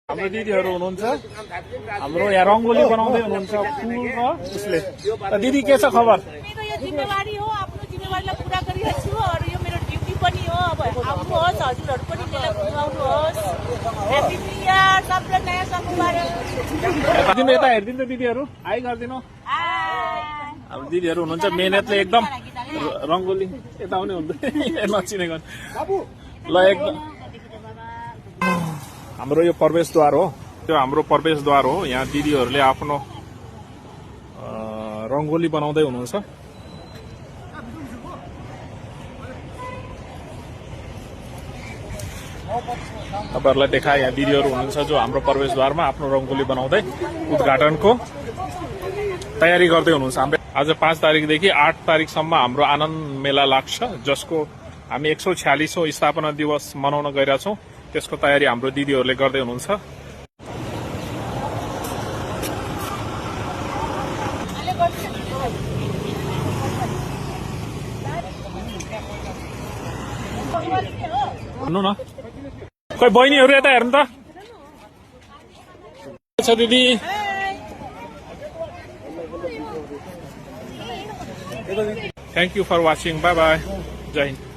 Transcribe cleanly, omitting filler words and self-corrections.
हाम्रो दिदीहरू हुनुहुन्छ हाम्रो यहाँ रंगोली बनाउँदै हुनुहुन्छ फूल र उसले दिदी के छ खबर मेरो यो जिम्मेवारी हो आफ्नो जिम्मेवारीलाई पूरा गरिरहेको छु अरु यो मेरो ड्युटी पनि हो अब आउनुहोस् हजुरहरु पनि मेला घुमाउनुहोस् ह्यापी न्यू इयर सबैलाई नयाँ साल मुबारक दिनु यता हेर्दिनु दिदीहरू आइ गर्दिनु अब दिदीहरू हुनुहुन्छ मेहनतले एकदम रंगोली यता आउने हुँदैन नचिनेको ल एकदम हाम्रो यो प्रवेशद्वार हो त्यो हाम्रो प्रवेशद्वार हो यहाँ दिदीहरूले आफ्नो रंगोली बनाउँदै हुनुहुन्छ तपाईहरुलाई देखाए यहाँ दिदीहरू हुनुहुन्छ जो हाम्रो प्रवेशद्वारमा आफ्नो रंगोली बनाउँदै उद्घाटनको तयारी गर्दै हुनुहुन्छ हाम्रो आज 5 तारिकदेखि 8 तारिकसम्म हाम्रो आनन्द मेला लाग्छ जसको हामी 146औं स्थापना दिवस मनाउन गइरहेका छौं त्यसको तयारी हाम्रो दिदीहरूले गर्दै हुनुहुन्छ भन्नु न खोइ बहिनीहरू यता हेर्नु त छ दिदी thank you for watching bye bye जय हिन्द